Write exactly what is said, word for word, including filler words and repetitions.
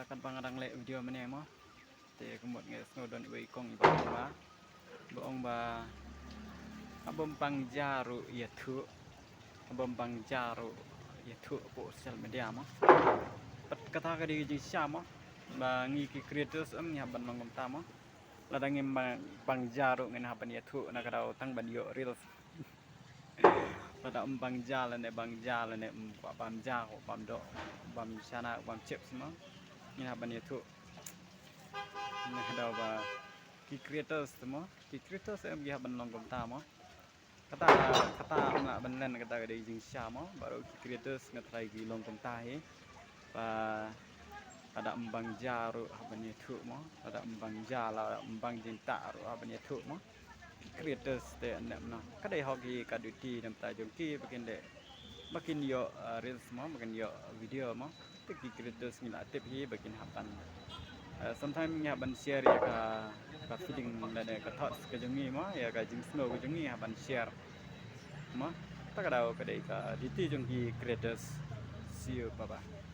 Katba nga dang leh video mynne mo, te ka mut nga sngew don iwei i kong iba ong ba, ba ong ba, haba ym pang ja ruh ïathuh, haba ym pang ja ruh ïathuh hapoh social media mo. Pat kata ka dei ka jingshisha mo, ba ngi ki creators em ngi hap ban long kumta mo. Lada ngim pang, pang ja ruh ngin hap ban ïathuh na ka daw tang ban ïoh reels. Lada ym pang ja lane pang ja lane ym kwah bam ja, kwah bam doh, bam shana, bam chips mo, ngin hap ban ïathuh. Na ka daw ba ki creators te mo, ki creators em ki hap ban long kumta mo. Kata, kata ym lah ban len, kata ka dei jingshisha mo. Baroh ki creators nga tharai ki long kumta hi. Ba lada ym pang ja ruh hap ban ïathuh mo, lada ym pang ja, lada ym pang jingtah ruh hap ban ïathuh mo. Ki creators te ym em noh, ka dei hok hi, ka duty na bynta jong ki ba kin dei, ba kin ïoh, uh, reels mo, ba kin ïoh video mo. Te ki creators ngi la tip hi ba kin hap ban, uh, sometimes ngi hap ban share ïa ka, ka feeling lane ka thoughts ka jong ngi mo, ïa ka jingsngew ka jong ngi hap ban share mo. Ta ka daw ka dei ka duty jong ki creators. See you, bye bye.